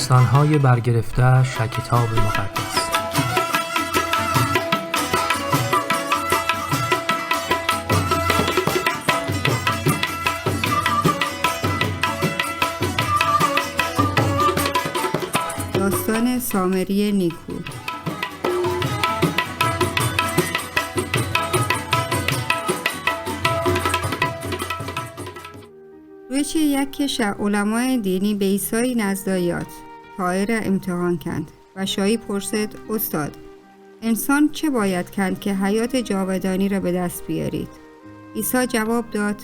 داستان‌های برگرفته شکتاب مقدس. داستان سامری نیکو. روچے یکے شہ علماء دینی بہ عیسائی نزدا یات تا آئرا امتحان کنت و شہ آئی پرسیت: استاد، انسان چہ باید کنت کہ حیات جاودانی را بہ دست بیاریت؟ عیسی جواب دات: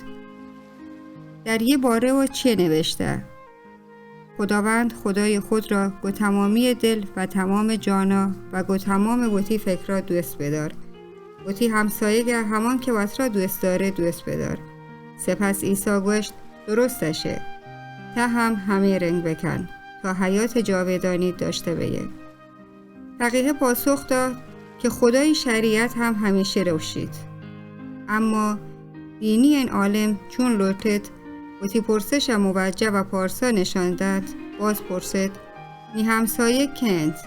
در یہ بارہ چے نوشتہ؟ خداوند خدای خود را گو تمامی دل و تمام جانا و گو تمام وتی فکرا دوست بدار. وتی ہمسایگا ہمان کہ وترا دوست دارے دوست بدار. سپس عیسی گوشت: درستشے، تہ ہم ہمے رنگ بکن، تا حیات جاودانی داشتہ بیئے. فقیہ پاسخ دات کہ خدای شریعت ہم ہمیشہ روشیت. اما دینی این عالم چون لوٹیت وتی پرسشا موجہ و پارسا نشان دنت، باز پرسیت: نی ہمسایگ کئے انت؟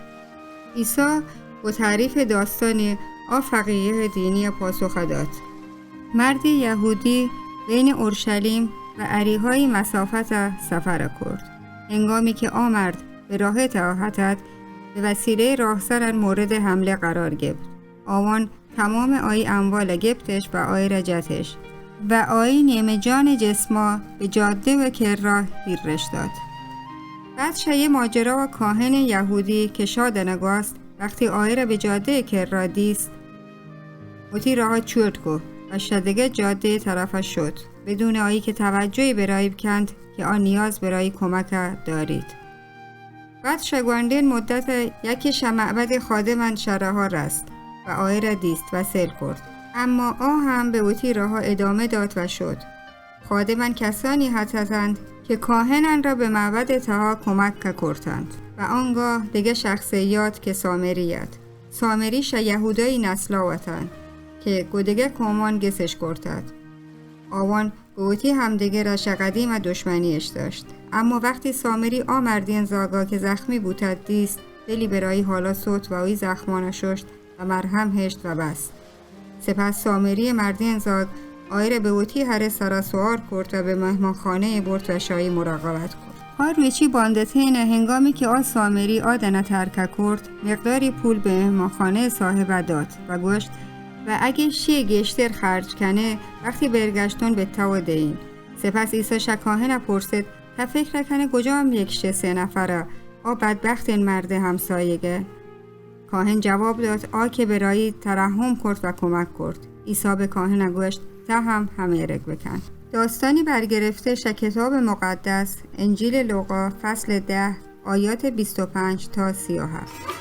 عیسی گو تعریف داستان آ فقیہ دینی پاسخ دات: مردی یہودی بین اورشلیم و اریحای مسافتا سفر کرد. ہنگامی کہ آ مرد بہ راہ تہا اتت، بہ وسیلہ راہزنان مورد حملہ قرار گپت. آوان تمام آئی اموال گپتش و آئرا جتش و آئی نیمہ جان جسما بہ جادہ و کرا ہیرش دات. بعد شہ یہ ماجرا و کاہن یہودی کہ شادنا گواست، وقتی آئرا بہ جادہ کرا دیست، وتی راہا چوٹ کو و شہ دگہ جادہ طرفا شت، بدون آئی کہ توجہی برای بکنت کہ آ نیاز برای کمکا داریت. بعد شہ گونڈین مدتا یکے شہ معبد خادمان شہ راہا رست و آئرا دیست و سیل کرد. اما آ ہم بہ وتی راہا ادامہ دات و شت. خادمان کسانی اتتنت کہ کاہنان را بہ معبد تہا کمک کرتنت و آنگاه دگہ شخصے یات کہ سامری ات. سامری شہ یہودای نسلا وتنت کہ گو دگہ قومان گسش کرتت. آوان گو وتی ہمدگرا شہ قدیما دشمنی اش داشت. اما وقتی سامری آ مردین زاگا کہ زخمی بوتت دیست، دلی برای حالا سوت و آئی زخمانا ششت و مرہم ہشت و بس. سپس سامری مردین زاگ آئرا بہ وتی ہرے سرا سوار کرت و بہ مہمانخانہ برت و شہ آئی مراقبت کرت. آ روچی باندتین ہنگامی کہ آ سامری آ دنا ترکہ کرت، مقداری پول بہ مہمانخانہ صاحبا دات و گوشت: و اگہ شی گیشتر خرج کنے، وقتی برگشتون بہ تو دئین. سپس عیسی شہ کاہنا پرسیت: تہ فکر کنے کجام یک شہ سے نفرا آ بدبختین مرد ہمسایگہ؟ کاہن جواب دات: آ کہ برای ترحم کرت و کمک کرت. عیسی بہ کاہنا گوشت: تہ ہم ہمے رنگ بکن. داستانی برگرفته شہ کتاب مقدس، انجیل لوقا، فصل ده، آیات بیست و پنج تا سی و هفت.